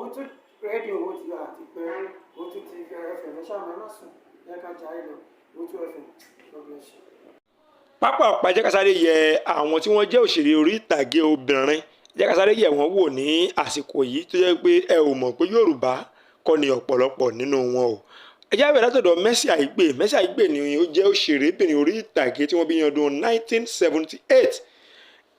Owutu Rédíò, ó ti àti pé Owutu TV FM. Ẹ ṣáà ẹ má sùn, ẹ ká jà ẹ lọ. Owutu FM, God bless you. Pápá ọ̀pá, jẹ́ ká sáré yẹ àwọn tí wọ́n jẹ́ òṣèré orí ìtàgé obìnrin, jẹ́ ká sáré yẹ̀ wọ́n wò ní àsìkò yìí, tó jẹ́ pé ẹ ò mọ̀ pé Yorùbá kọ́ ni ọ̀pọ̀lọpọ̀ nínú wọn o. Ẹ jẹ́ á bẹ̀rẹ̀ látọ̀dọ̀ Mercy Aigbe. Mercy Aigbe ni ó jẹ́ òṣèrébìnrin orí ìtàgé tí wọ́n bí ní ọdún 1978.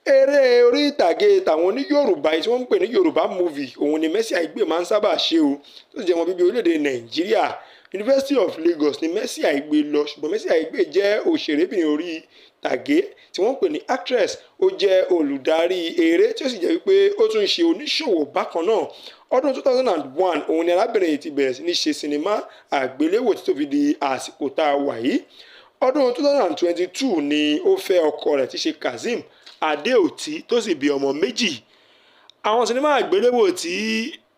Eré orí ìtàgé tàwọn oní Yorùbá tí wọ́n ń pè ní Yorùbá movie, òun ni Mercy Aigbe máa ń sábà ṣe o, tó sì jẹ́ wọn bíbí orílẹ̀-èdè Nàìjíríà. University of Lagos ni Mercy Aigbe lọ, ṣùgbọ́n Mercy Aigbe jẹ́ òṣèrébìnrin orí ìtàgé tí wọ́n ń pè ní actress. Ó jẹ́ olùdarí eré, tí ó sì jẹ́ wípé ó tún ń ṣe oníṣòwò bákan náà. Ọdún 2001 òun ni arábìnrin yìí ti bẹ̀rẹ̀ sí ní ṣe sinimá àgbéléwò tí tó fi di àsìkò tá a wà yìí. Ọdún 2022 ni ó fẹ́ ọkọ rẹ̀ tí ṣe Kazeem Adeoti, tó sì bí ọmọ 2. Àwọn sinimá àgbéléwò tí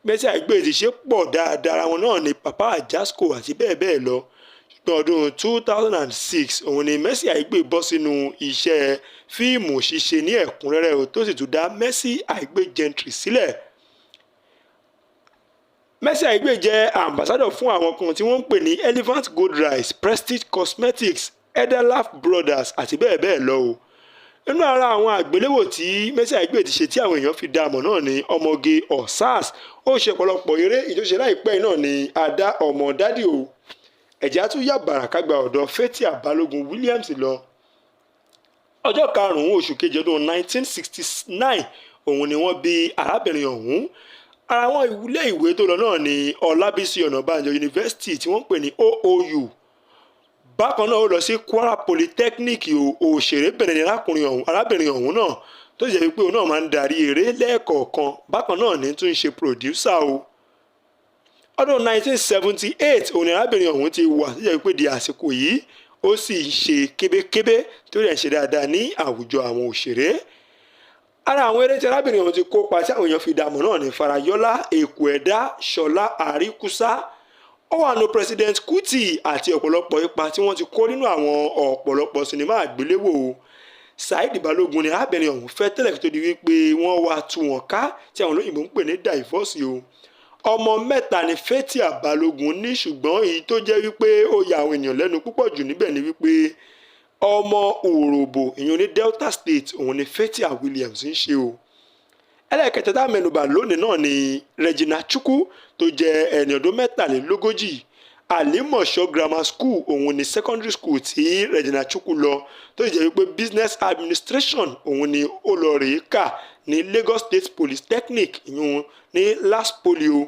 Mercy Aigbe ti ṣe pọ̀ dáadáa, wọn náà ni Papa Ajasco àti bẹ́ẹ̀ bẹ́ẹ̀ lọ. Ṣùgbọ́n ọdún 2006 òun ni Mercy Aigbe bọ́ sínú iṣẹ́ fíìmù ṣíṣe ní ẹ̀kúnrẹ́rẹ́ o, tó sì tún dá Mercy Aigbe Gentry sílẹ̀. Mercy Aigbe jẹ́ ambassador fún àwọn kan tí wọ́n ń pè ní Elephant Gold Rice, Prestige Cosmetics, Edelaf Brothers àti bẹ́ẹ̀ bẹ́ẹ̀ lọ o. Nínú ara àwọn àgbéléwò tí Mercy Aigbe ti ṣe tí àwọn èèyàn fi dá a mọ̀ náà ní Ọmọge Osas. Ó ṣe ọ̀pọ̀lọpọ̀ eré ìjọṣe. Láìpẹ́ náà ní Adá Ọmọ Dádì o. Ẹ̀jẹ̀ á tún yà bàrà kágbà ọ̀dọ̀ Fathia Balogun Williams lọ. Ọjọ́ 5 oṣù kejì ọdún 1969 òun ni wọ́n bí arábìnrin ọ̀hún. Ara àwọn ilé ìwé tó lọ náà ní Ọlábísí Ọ̀nàbànjọ University tí wọ́n ń pè ní OOU. Bákan náà, ó lọ sí Kwara Polytechnic. Òṣèrébìnrin ní arábìnrin ọ̀hún náà, tó sì jẹ́ wípé òun náà máa ń darí eré lẹ́ẹ̀kọ̀ọ̀kan. Bákan náà ní tún ń ṣe producer o. Ọdún 1978 òun ni arábìnrin ọ̀hún ti wà, tó jẹ́ wípé di àsìkò yìí, ó sì ń ṣe kébékébé, tó dẹ̀ ń ṣe dáadáa ní àwùjọ àwọn òṣèré. Ara àwọn eré tí arábìnrin ọ̀hún ti kópa tí àwọn èèyàn fi dààmú náà ní Farayọlá, Èkó Ẹ̀dá, Ṣọlá Àríkúsá, ó wà nù President Kuti àti ọ̀pọ̀lọpọ̀ ipa tí wọ́n ti kó nínú àwọn ọ̀pọ̀lọpọ̀ sinimá àgbéléwò. Saheed Balogun ni arábìnrin ọ̀hún fẹ́ tẹ́lẹ̀ kí tó di wípé wọ́n wá tú wọn ká, tí àwọn olóyìnbó ń pè ní divorce o. Ọmọ 3 ni Fathia Balogun ní, ṣùgbọ́n èyí tó jẹ́ wípé ó ya àwọn èèyàn lẹ́nu púpọ̀ jù níbẹ̀ ni wípé ọmọ Òròbó, ìyẹn ní Delta State, òun ni Fathia Williams ń ṣe o. Ẹlẹ́ẹ̀kẹta tá a mẹ́nubà lónìí náà ni Regina Chukwu, tó jẹ́ ẹni ọdún 43. Àlímọ̀ṣọ́ Grammar School òun ni secondary school tí Regina Chukwu lọ, tó sì jẹ́ wípé business administration òun ni ó lọ rèé kà ní Lagos State Polytechnic, ìyún ní LASPOLY o.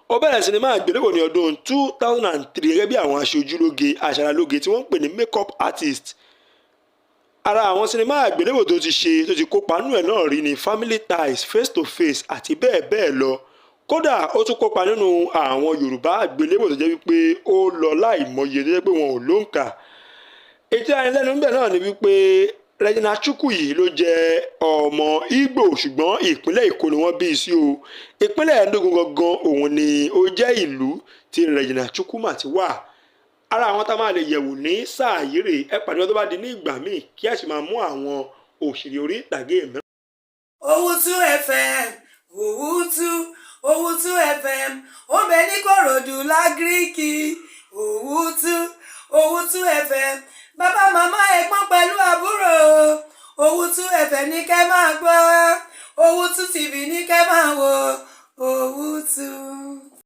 Ó bẹ̀rẹ̀ sinimá àgbéléwò ní ọdún 2003 gẹ́gẹ́ bí àwọn aṣojúlóge aṣaralóge tí wọ́n ń pè ní makeup artist. Ara àwọn sinimá àgbéléwò tó ti ṣe, tó ti kópa nínú ẹ̀ náà rí ni Family Ties, Face to Face àti bẹ́ẹ̀ bẹ́ẹ̀ lọ. Kódà, ó tún kópa nínú àwọn Yorùbá àgbéléwò tó jẹ́ wípé ó lọ láìmọye, tó jẹ́ pé wọn ò lóǹkà. Ètò ìyanilẹ́nu níbẹ̀ náà ni wípé Regina Chukwu yìí ló jẹ́ ọmọ Ìgbò, ṣùgbọ́n ìpínlẹ̀ Èkó ni wọ́n bí i sí o. Ìpínlẹ̀ Enugu gangan òun ni ó jẹ́ ìlú tí Regina Chukwu mà ti wà. Ara àwọn tá a máa lè yẹ̀wò ní sáà yìí rèé. Ẹ pàdé wọn tó bá di ní ìgbà míì, kí a sì máa mú àwọn òṣèré orí ìtàgé mìíràn. Owutu FM, Owutu, Owutu FM, ó ń bẹ ní Kòròdú l'Agric. Owutu, Owutu FM, bàbá, màmá, ẹ̀gbọ́n pẹ̀lú àbúrò, Owutu FM ní kẹ́ máa gbọ́, Owutu TV ní kẹ́ máa wò, Owutu.